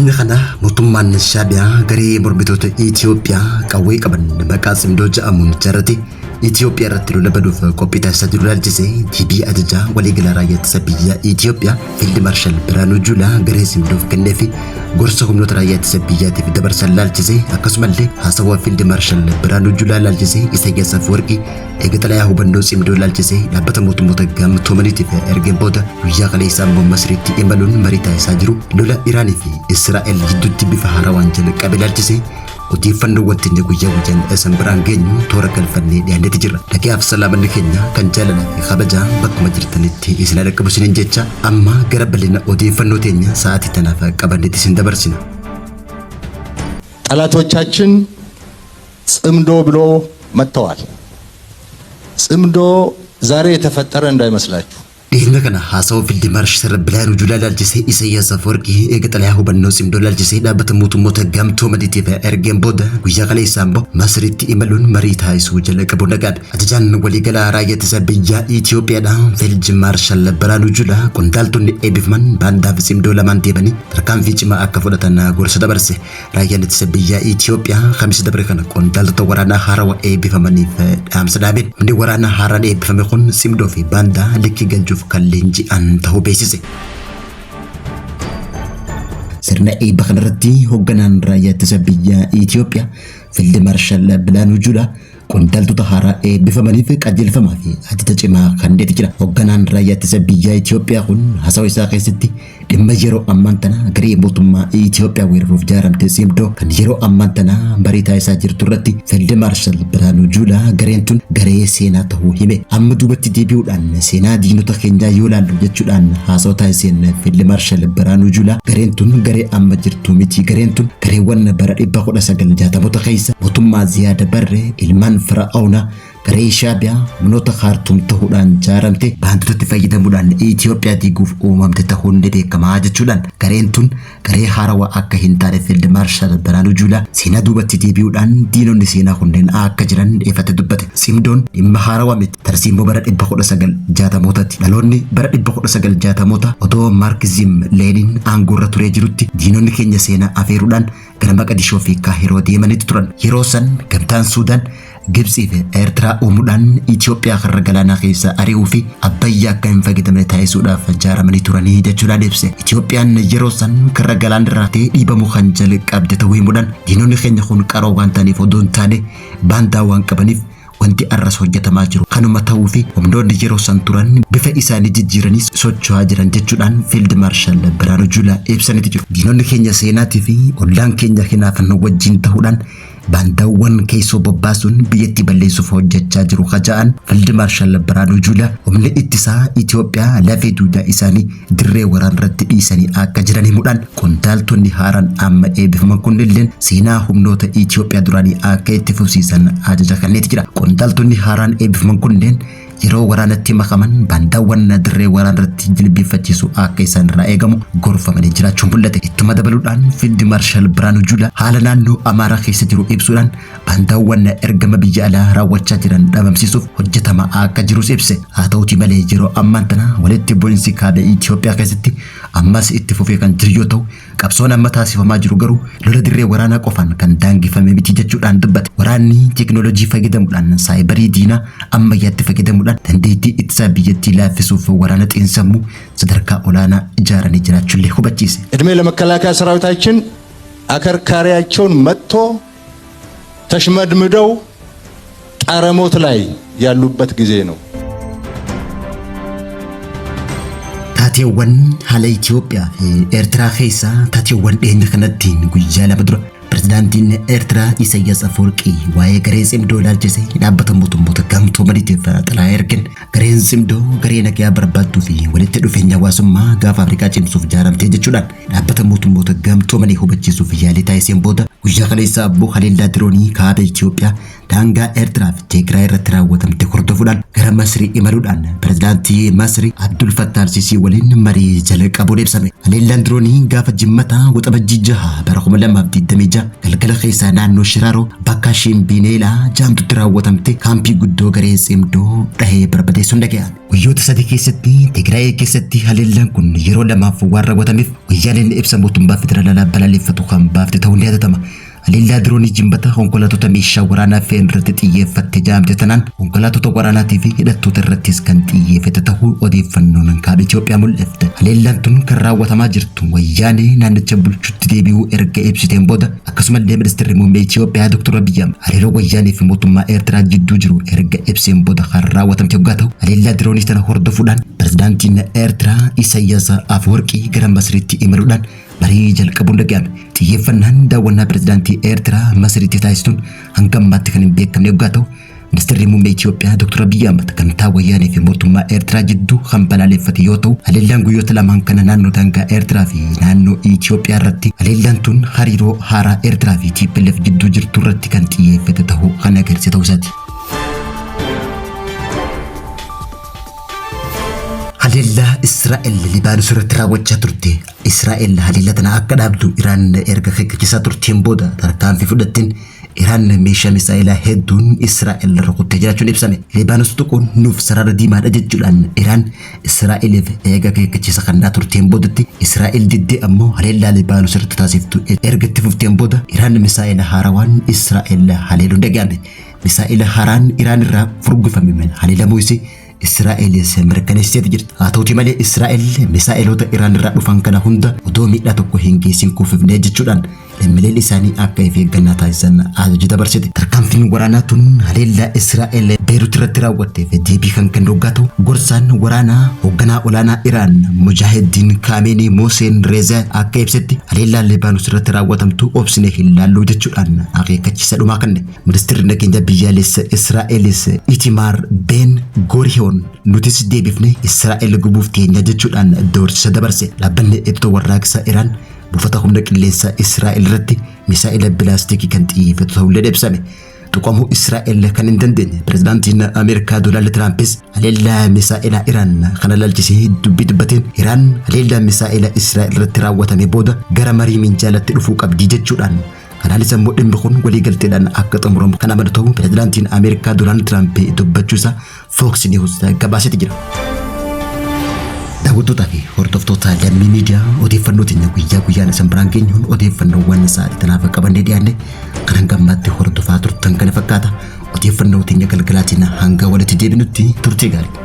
Dhiyeenya kana mootummaan Shaabiyaa garee mormitoota Itoophiyaa qawwee qaban maqaa Tsimdoo ja'amuun ijaarrate Itoophiyaa irratti lola banuuf qophii taasisaa jiru ilaalchise deebii ajajaa waliigalaa raayyaa ittisa biyyaa Itoophiyaa Fiild Maarshaal Biraanuu Juulaa garee Tsimdoof kennee fi gorsa humnoota raayyaa ittisa biyyaatiif dabarsan ilaalchise, akkasumallee haasawaa Fiild Maarshaal Biraanuu Juulaa ilaalchise Isaayyaas Afwerqii eega xalayaa hubannoo Tsimdoo ilaalchise dhaabbata mootummoota gamtoomaniitiif ergeen booda guyyaa kaleessaa immoo Masriitti imaluun marii taasisaa jiru, lola Iraanii fi Israa'el jidduutti bifa haarawaan jalqabe ilaalchise odeeffannoowwan teenya guyyaa guyyaan isin biraan geenyu toora galfannee dhiyaanneeti jirra. Nagayaaf salaamanni keenya kan jaalalaa fi kabajaa bakkuma jirtanitti isin haa dhaqqabu isiniin jecha, amma gara bal'ina odeeffannoo teenya sa'aatii tanaaf qabanneetti isin dabarsina. ጠላቶቻችን ጽምዶ ብሎ መጥተዋል። ጽምዶ ዛሬ የተፈጠረ እንዳይመስላችሁ። Dhiyeenya kana haasawa Fiild Maarshaal Biraanuu Juulaa ilaalchisee Isaayyaas Afwerqii eega xalayaa hubannoo Tsimdoo ilaalchisee dhaabbata mootummoota gamtoomaniitiif ergeen booda guyyaa kaleessaa immoo Masriitti imaluun marii taasisuu jalqabuun dhaga'ame. Ajajaan waliigalaa raayyaa ittisa biyyaa Itoophiyaadha Fiild Maarshaal Biraanuu Juulaa qondaaltonni eebbifaman baandaa fi Tsimdoo lamaan deemanii tarkaanfii cimaa akka fudhatan gorsa dabarse. Raayyaan ittisa biyyaa Itoophiyaa Kamisa dabre kana qondaaltota waraanaa haarawaa eebbifamaniif dhaamsa dhaabeen humni waraanaa haaraan eebbifame kun Tsimdoo fi baandaa likkii galchuuf kan leenji'an ta'uu beeksise. Sirna eebba kanarratti hoogganaan raayyaa ittisa biyyaa Itoophiyaa Fiild Maarshaal Biraanuu Juulaa qondaaltota haaraa eebbifamaniif qajeelfamaa fi ajaja cimaa kenneeti jira. Hoogganaan raayyaa ittisa biyyaa Itoophiyaa kun haasawa isaa keessatti dhimma yeroo ammaan tana garee mootummaa Itoophiyaa weeraruuf ijaaramte Tsimdoo kan yeroo ammaan tana marii taasisaa jirtu irratti Fiild Maarshaal Biraanuu Juulaa gareen tun garee seenaa ta'uu hime. Amma duubatti deebi'uudhaan seenaa diinota keenyaa yoo ilaallu jechuudhaan haasawa taasiseen Fiild Maarshaal Biraanuu Juulaa gareen tun garee amma jirtu miti. Gareen tun gareewwan bara 1960moota keessa mootummaa Ziyaada Barree ilmaan Fir'aawna garee Shaabiyaa humnoota Kaartuum ta'uudhaan ijaaramte baantotatti fayyadamuudhaan Itoophiyaa diiguuf uumamte ta'uun ni beekamaa jechuudhaan gareen tun garee haarawaa akka hin taane Fiild Maarshaal Biraanuu Juulaa seenaa duubatti deebi'uudhaan diinonni seenaa kunneen akka jiran ifatti dubbate. Tsimdoon dhimma haarawaa miti. Tarsiimoo bara 1960mootatti dhaloonni bara 1960moota otoo Maarkizim Leenin aangoorra turee jirutti diinonni keenya seenaa afeeruudhaan gara Maqadishoo fi Kaahiroo deemanitti turan. Yeroo san gamtaan Suudaan, Gibxii fi Eertiraa uumuudhaan Itoophiyaa karra galaanaa keessa ari'uu fi Abbayyaa akka hin fayyadamne taasisuudhaaf ijaaramanii turanii jechuudhaan ibse. Itoophiyaan yeroo san karra galaanarraa ta'ee dhiibamuu kan jalqabde ta'uu himuudhaan diinonni keenya kun qaroo waan ta'aniif odoo hin taane baandaa waan qabaniif wanti arras hojjetamaa jiru kanuma ta'uu fi humnoonni yeroo san turan bifa isaanii jijjiiranii socho'aa jiran jechuudhaan Fiild Maarshaal Biraanuu Juulaa ibsaniiti jiru. Diinonni keenya seenaatii fi ollaan keenya hinaafan wajjin ta'uudhaan baandaawwan keessoo bobbaasuun biyyattii balleessuuf hojjechaa jiru kaja'an Fiild Maarshaal Biraanuu Juulaa humni ittisaa Itoophiyaa lafee duudaa isaanii dirree waraana irratti dhiisanii akka jiran himuudhaan qondaaltonni haaraan amma eebbifaman kunneen seenaa humnoota Itoophiyaa duraanii akka itti fufsiisan ajaja kenneeti jira. Qondaaltonni haaraan eebbifaman kunneen yeroo waraanatti makaman baandaawwan dirree waraana irratti jilbeeffachiisu akka isaan irraa eegamu gorfamanii jiraachuun mul'ate. Ittuma dabaluudhaan Fiild Maarshaal Biraanuu Juulaa haala naannoo Amaaraa keessa jiru ibsuudhaan baandaawwan ergama biyya alaa raawwachaa jiran dhabamsiisuuf hojjetamaa akka jirus ibse. Haa ta'uutii malee yeroo ammaan tana walitti bu'insi kaaba Itoophiyaa keessatti ammas itti fufee kan jiru yoo ta'u, qabsoon amma taasifamaa jiru garuu lola dirree waraanaa qofaan kan daangeffame miti jechuudhaan dubbate. Waraanni teekinooloojii fayyadamuudhaan saayibarii diinaa ammayyaatti fayyadamuudhaan dandeettii ittisaa biyyattii laaffisuuf waraana xiinsammuu sadarkaa olaanaa ijaaranii jiraachuullee hubachiise. እድሜ ለመከላከያ ሰራዊታችን አከርካሪያቸውን መጥቶ ተሽመድምደው ጣረሞት ላይ ያሉበት ጊዜ ነው። Taateewwan haala Itoophiyaa fi Eertiraa keessaa taateewwan dhiyeenya kanatti guyyaa 2 dura pirezidaantiin Eertiraa Isaayyaas Afwerqii waa'ee garee Tsimdoo ilaalchise dhaabbata mootummoota gamtoomaniitiif xalayaa ergan. Gareen Tsimdoo garee nagaa barbaadduu fi walitti dhufeenya hawaasummaa gaafa Afrikaa cimsuuf ijaaramtee jechuudhaan dhaabbata mootummoota gamtoomanii hubachiisuuf yaalii taasiseen booda guyyaa kaleessaa abboo haleellaa diroonii kaaba Itoophiyaa Daangaa Eertiraa fi Tigraay irratti raawwatamte hordofuudhaan gara Masrii imaluudhaan pirezidaantii Masrii Abdul Fattah Al-Sisii waliin marii jalqabuun ibsame. Haleellaan diroonii gaafa Jimmataa Waxabajjii 6 bara 2026 galgala keessaa naannoo Shiraaroo bakka Shimbineelaa jaamtutti raawwatamte kaampii guddoo garee Tsimdoo dhahee barbadeessuun dhaga'ame. Guyyoota sadii keessatti Tigraay keessatti haleellaan kun yeroo lamaaf waan raawwatameef Wayyaaneen ibsa mootummaa federaalaa balaaleffatu kan baafte ta'uun ni yaadatama. Haleellaa diroonii Jimbata konkolaattota meeshaa waraanaa fe'an irratti xiyyeeffatte jaamte tanaan konkolaattota waraanaatii fi hidhattoota irrattis kan xiyyeeffate ta'uu odeeffannoon kaaba Itoophiyaa mul'ifte. Haleellaan tun kan raawwatamaa jirtu Wayyaanee naannicha bulchutti deebi'uu erga ibsiteen booda, akkasumallee ministeerri muummee Itoophiyaa Dr. Abiyyi Ahmad hariiroo Wayyaanee fi mootummaa Eertiraa jidduu jiru erga ibseen booda kan raawwatamte yoggaa ta'u, haleellaa diroonii tana hordofuudhaan pirezidaantiin Eertiraa Isaayyaas Afwerqii gara Masriitti imaluudhaan marii jalqabuun dhaga'ame. Xiyyeeffannaan daawwannaa pirezidaantii Eertiraa Masriitti taasisuun hanga ammaatti kan hin beekamne yoggaa ta'u, ministeerri muummee Itoophiyaa Dr. Abiyyi Ahmad gamtaa Wayyaanee fi mootummaa Eertiraa jidduu kan balaaleffate yoo ta'u, haleellaan guyyoota lamaan kana naannoo daangaa Eertiraa fi naannoo Itoophiyaa irratti haleellaan tun hariiroo haaraa Eertiraa fi TPLF jidduu jirtu irratti kan xiyyeeffate ta'uu kan agarsiise ta'uu isaati. Haleellaa Israa'el Libaanos irratti raawwachaa turte. Israa'el haleellaa tana akka dhaabdu Iraan erga akeekkachiisaa turteen booda tarkaanfii fudhatteen Iraan meeshaa misaa'ilaa hedduun Israa'el rukuttee jiraachuun ibsame. Libaanos tuquun nuuf sarara diimaadha jechuudhaan Iraan Israa'eliif eega akeekkachiisa kennaa turteen boodatti, Israa'el diddee ammoo haleellaa Libaanos irratti taasiftu erga itti fufteen booda Iraan misaa'ila haarawaan Israa'el haleeluun dhaga'ame. Misaa'ila haaraan Iraan irraa furgufame haleelamuu isii Israa'elis mirkaneessiteeti jirti. Haa ta'uti malee Israa'el misaa'eloota Iraan irraa dhufan kana hunda odoo miidhaa tokko hin geessin kuufifnee jechuudhaan lammiileen isaanii akka of eeggannaa taasisan ajaja dabarsite. Tarkaanfiin waraanaa tun haleellaa Israa'el Beerut irratti raawwatteef deebii kan kennu hoggaa ta'u, gorsaan waraanaa hoogganaa olaanaa Iraan Mujaahiddin Kaameenii Mooseen Reezaa akka ibsetti, haleellaa Libaanos irratti raawwatamtu obsine hin laalluu jechuudhaan akeekkachiisa dhumaa kenne. Ministeerri nageenya biyyaalessa Israa'elis Itimaar Ben Goriyoon nutis deebifne Israa'el gubuuf teenya jechuudhaan doorsisa dabarse. Dhaabbanni eegdota warraaqsa Iraan buufata humna qilleensaa Israa'el irratti misaa'ila bilaastikii kan xiyyeeffatu ta'ullee ibsame. Tuqamuu Israa'el kan hin dandeenye pirezidaantiin Ameerikaa Doonaald Tiraampis haleellaa misaa'ila Iraan kana laalchisee dubbii dubbateen, Iraan haleellaa misaa'ila Israa'el irratti raawwatame booda gara marii minjaalatti dhufuu qabdii jechuudhaan, kanaanis ammoo dhimmi kun waliigalteedhaan akka xumuramu kan amanu ta'uu pirezidaantiin Ameerikaa Doonaald Tiraamp dubbachuu isaa Fox News gabaaseeti jira. Daawwattootaa fi hordoftoota Lammii Miidiyaa, odeeffannoo teenya guyyaa guyyaan isin biraan geenyuun odeeffannoowwan sa'aatii tanaaf qabannee dhiyaanne kan hanga ammaatti hordofaa turtan kana fakkaata. Odeeffannoo teenya galgalaatiin hanga walitti deebinutti turtii gaarii.